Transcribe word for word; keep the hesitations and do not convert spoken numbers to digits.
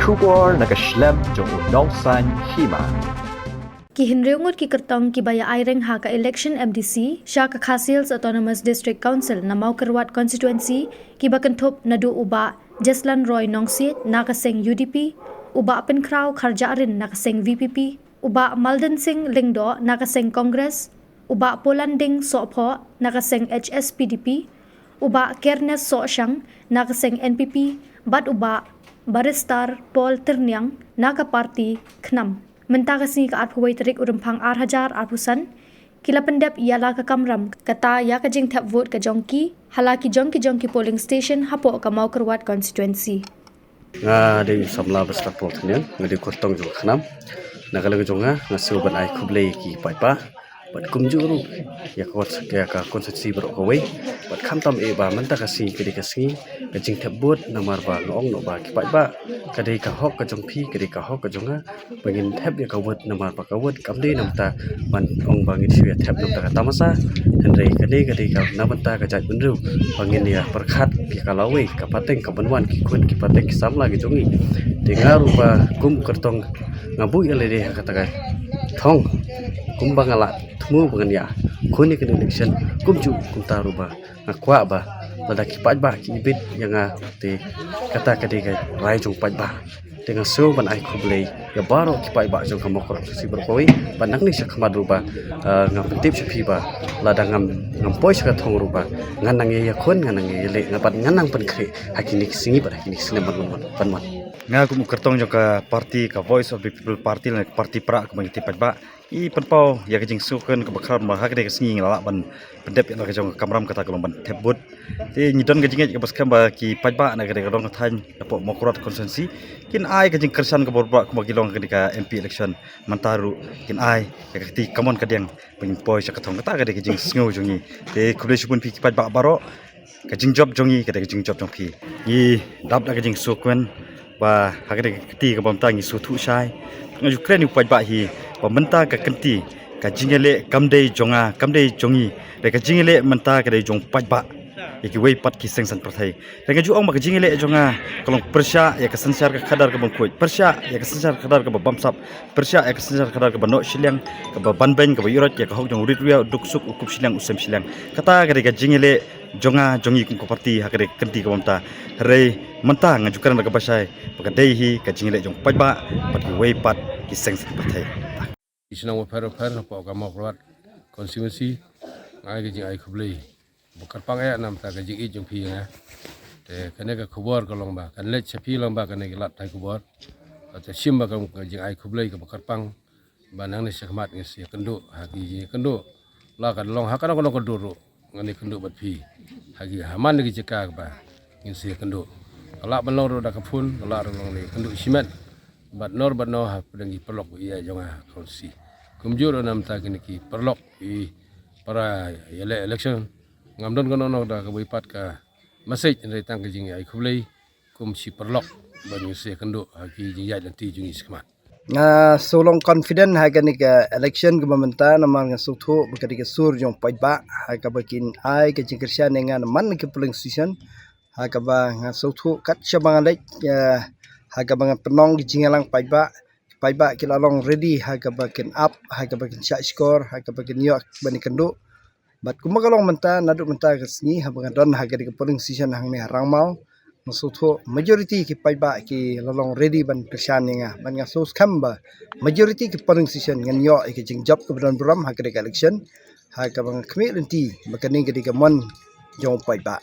Khubor na ka shlem jong u Nongsaiñ Hima. Ki hynriew ngut ki kyrtong kiba ïa ai reng ha ka election M D C sha ka Khasi Hills Autonomous District Council na Mawkyrwat Constituency kiba kynthup naduh u Bah Jeslan Roy Nongsiej na ka seng U D P, u Bah Pynkhraw Kharjahrin na ka seng V P P, u Bah Malden Singh Lyngdoh na ka seng Congress, u Bah Polanding Sohphoh na ka seng H S P D P, u Bah Kernes Sohshang na ka seng N P P, bad u Bah Barrister Paul Tyrniang na ka party KHNAM. Mynta ka sngi ka arphew wei tarik u Rymphang ar hajar arphew san, ki la pyndep ïa la ka kamram kata ïa ka jingthep vote ka jong ki ha la ki jong ki jong ki polling station hapoh ka Mawkyrwat constituency. Nga dei samla Barrister Paul Tyrniang, nga dei kyrtong jong KHNAM. Na ka liang jong nga, nga shu ban ai khublei ki paidbah bad kumjuh ruh ïa ka, ïa ka constituency baroh kawei. Bad khamtam eh ba mynta ka sngi ka dei ka sngi ka jingthep vote, namar ba nga ong noh ba ki paidbah ka dei ka hok ka jong phi, ka dei ka hok ka jong nga ba ngin thep ïa ka vote, namar ba ka vote kam dei na bynta ban ong ba ngin shu ïa thep na bynta ka tamasa. Hynrei kane ka dei ka na bynta ka jaitbynriew ba ngin ïa pyrkhat ïa ka lawei, ka pateng kaban wan, ki khun ki pateng ki samla ki jong ngi. Te nga ruh ba kum kyrtong nga buh ïa lade ha kata ka thong kumba nga la thmu ba ngan ïakhun ïa kane ka election, kumjuh kumta ruh ba nga kwah ba lada ki paidbah ki ibit ïa nga, te kata ka dei ka rai jong paidbah. Te nga shu ban ai khublei ïa baroh ki paidbah jong ka Mawkyrwat constituency baroh kawei. Bad nangne sha khmat ruh ba, eh, nga pyntip sha phi ba lada ngam, ngam poi sha ka thong ruh ba ngan nang ïa ïakhun, ngan nang ïa ïaleh, nga bad ngan nang pynkhreh ha kine ki sngi bad ha kine ki snem ban wan, ban wan. Nga kum u kyrtong jong ka party, ka Voice of the People Party, lane ka party Prah kaba ngi tip paidbah, i pynpaw ïa ka jingsngewkmen kaba khraw ba ha kane ka sngi ngi la lah ban pyndep ïa la ka jong ka kamram, kata ka long ban thep vote. Te ngi don ka jingngeit kaba skhem ba ki paidbah na kane ka dong ka thaiñ hapoh Mawkyrwat constituency kin ai ka jingkyrshan kaba bor bha kumba ki long ha kane ka M P election. Mynta ruh kin ai ïa ka kti kamon kadiang ba ngin poi sha ka thong, kata ka dei ka jingsngew jong ngi. Te khublei shibun phi ki paidbah baroh. Ka jingjop jong ngi ka dei ka jingjop jong phi. Ngi dap da ka jingsngewkmen ba ha kane ka kti kaba mynta ngi sngewthuh shai. Nga ju kren ïa u paidbah hi ba mynta ka kynti, ka jingïaleh kam dei jong nga, kam dei jong ngi. Hynrei ka jingïaleh mynta ka dei jong paidbah ïa kiwei pat ki seng saiñ pyrthei. Hynrei nga ju ong ba ka jingïaleh jong nga ka long pyrshah ïa ka synshar ka khadar kaba khuid, pyrshah ïa ka synshar ka khadar kaba bamsap, pyrshah ïa ka synshar ka khadar kaba noh shiliang, kaba ban beiñ, kaba ïuhroit ïa ka hok jong u rit u ïa, u duk suk, u kup shiliang, u sem shiliang. Kata ka dei ka jingïaleh jong nga jong ngi kum ka party ha kane ka kynti kaba mynta. Hynrei mynta nga ju kren da kaba shai ba ka dei hi ka jingïaleh jong paidbah bad kiwei pat ki seng saiñ pyrthei. Ki shnong bapher bapher hapoh ka Mawkyrwat constituency, nga ai ka jingai khublei ba kyrpang eh na bynta ka jingïeit jong phi ïa nga. Te kane ka khubor ka long ba kan leit sha phi lang ba kane ka lad thai khubor. Te shim ba ka jingai khublei kaba kyrpang ba nangne sha khmat ngin sa ïakynduh ha ki jingïakynduh. La ka long ha kano kano ka dur ruh ngan ïakynduh bad phi. Ha ki, ha man ki jaka ba ngin sa ïakynduh. Ka lah ban long ruh da ka phone, ka lah ruh long da ïakynduh shimet. Bad nor bad nor hapdeng ki paralok ba ïeit jong nga ha ka constituency. Kumjuh ruh na bynta kine ki paralok i para ïaleh election. Ngam don kano kano da kawei pat ka message, hynrei tang ka jingai khublei kum shi paralok ba ngin sa ïakynduh ha ki jingïaid lynti jong ngi sha khmat. Nga shu long confident ha kane ka election kaba mynta namar nga sngewthuh ba ka dei ka sur jong paidbah ha kaba kin ai ka jingkyrshan ïa nga na man ki polling station. Ha kaba nga sngewthuh kat shaba nga leit, eh, ha kaba nga pynlong ki jingïalang paidbah, paidbah ki la long ready ha kaba kin ap, ha kaba kin shah shkor, ha kaba kin ïoh ban ïakynduh. Bad kumba ka long mynta, naduh mynta ka sngi haba nga don ha kane ka polling station hangne ha Rangmaw, nga sngewthuh majority ki paidbah ki la long ready ban kyrshan ïa nga. Bad nga sngewskhem ba majority ki polling station ngan ïoh ïa ka jingjop kaba don burom ha kane ka election, ha kaba nga khmih lynti ba kane ka dei ka mon jong u paidbah.